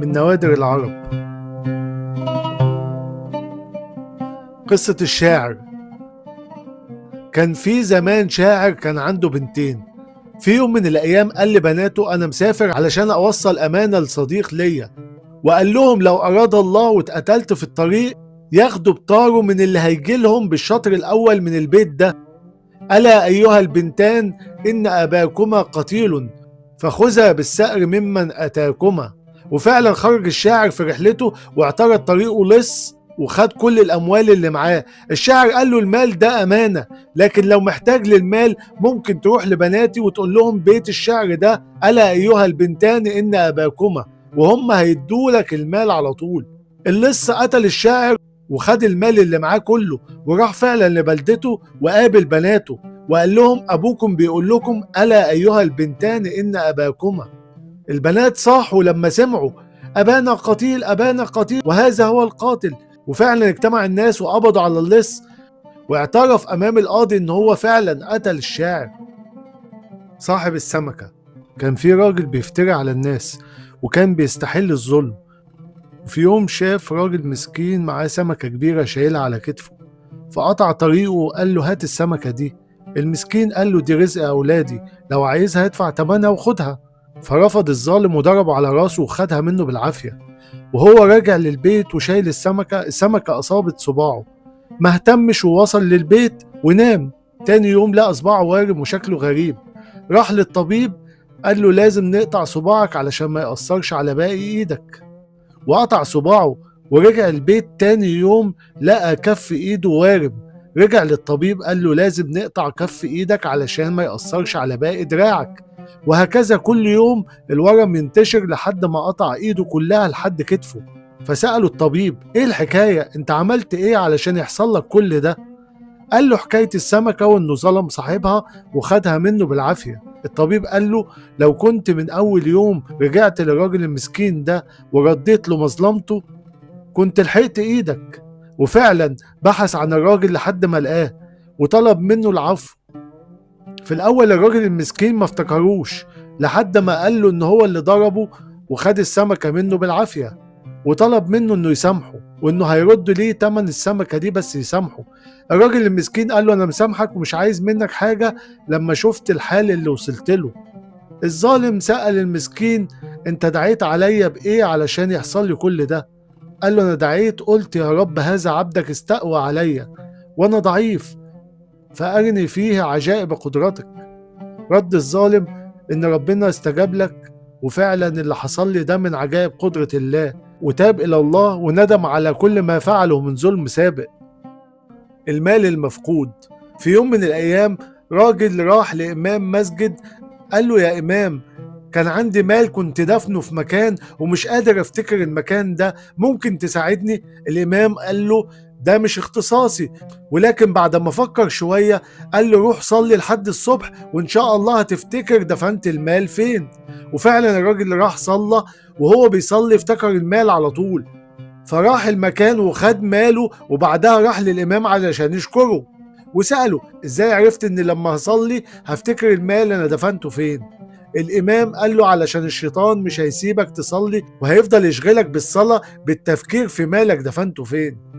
من نوادر العرب. قصة الشاعر. كان في زمان شاعر كان عنده بنتين. في يوم من الأيام قال لبناته أنا مسافر علشان أوصل أمانة لصديق ليا، وقال لهم لو أراد الله واتقتلت في الطريق ياخدوا بطاره من اللي هيجيلهم بالشطر الأول من البيت ده. ألا أيها البنتان إن أباكما قتيل فخذا بالثأر ممن أتاكما. وفعلا خرج الشاعر في رحلته واعترض طريقه لص وخد كل الأموال اللي معاه. الشاعر قال له المال ده أمانة، لكن لو محتاج للمال ممكن تروح لبناتي وتقول لهم بيت الشعر ده، ألا أيها البنتان إن أباكما، وهم هيدولك المال على طول. اللص قتل الشاعر وخد المال اللي معاه كله، وراح فعلا لبلدته وقابل بناته وقال لهم أبوكم بيقول لكم ألا أيها البنتان إن أباكما. البنات صاحوا لما سمعوا أبانا قتيل أبانا قتيل وهذا هو القاتل. وفعلا اجتمع الناس وقبضوا على اللص، واعترف أمام القاضي إن هو فعلا قتل الشاعر. صاحب السمكة. كان في راجل بيفتري على الناس وكان بيستحل الظلم. وفي يوم شاف راجل مسكين معاه سمكة كبيرة شايلها على كتفه، فقطع طريقه وقال له هات السمكة دي. المسكين قال له دي رزق أولادي، لو عايزها ادفع تمنها وخدها. فرفض الظالم وضربه على راسه وخدها منه بالعافية. وهو راجع للبيت وشايل السمكة، السمكة أصابت صباعه، ما اهتمش ووصل للبيت ونام. تاني يوم لقى صباعه وارم وشكله غريب. راح للطبيب قال له لازم نقطع صباعك علشان ما يأثرش على باقي ايدك. وقطع صباعه ورجع البيت. تاني يوم لقى كف ايده وارم. رجع للطبيب قال له لازم نقطع كف ايدك علشان ما يأثرش على باقي دراعك. وهكذا كل يوم الورم ينتشر لحد ما قطع ايده كلها لحد كتفه. فسأله الطبيب ايه الحكاية، انت عملت ايه علشان يحصل لك كل ده؟ قال له حكاية السمكة وانه ظلم صاحبها وخدها منه بالعافية. الطبيب قال له لو كنت من اول يوم رجعت للراجل المسكين ده ورديت له مظلمته كنت لحقت ايدك. وفعلا بحث عن الراجل لحد ما لقاه وطلب منه العفو. في الاول الراجل المسكين ما افتكروش لحد ما قال له ان هو اللي ضربه وخد السمكة منه بالعافية، وطلب منه انه يسامحه وانه هيرد ليه تمن السمكة دي بس يسامحه. الراجل المسكين قال له انا مسامحك ومش عايز منك حاجة لما شفت الحال اللي وصلت له. الظالم سأل المسكين انت دعيت عليا بايه علشان يحصل لي كل ده؟ قال له انا دعيت قلت يا رب هذا عبدك استقوى عليا وانا ضعيف فأرني فيه عجائب قدرتك. رد الظالم إن ربنا استجاب لك وفعلا اللي حصل لي ده من عجائب قدرة الله، وتاب إلى الله وندم على كل ما فعله من ظلم سابق. المال المفقود. في يوم من الأيام راجل راح لإمام مسجد قال له يا إمام كان عندي مال كنت دفنه في مكان ومش قادر أفتكر المكان ده، ممكن تساعدني؟ الإمام قال له ده مش اختصاصي، ولكن بعد ما فكر شوية قال له روح صلي لحد الصبح وإن شاء الله هتفتكر دفنت المال فين. وفعلا الراجل راح صلى، وهو بيصلي افتكر المال على طول، فراح المكان وخد ماله، وبعدها راح للإمام علشان يشكره وسأله إزاي عرفت إن لما هصلي هفتكر المال أنا دفنته فين؟ الإمام قال له علشان الشيطان مش هيسيبك تصلي وهيفضل يشغلك بالصلاة بالتفكير في مالك دفنته فين.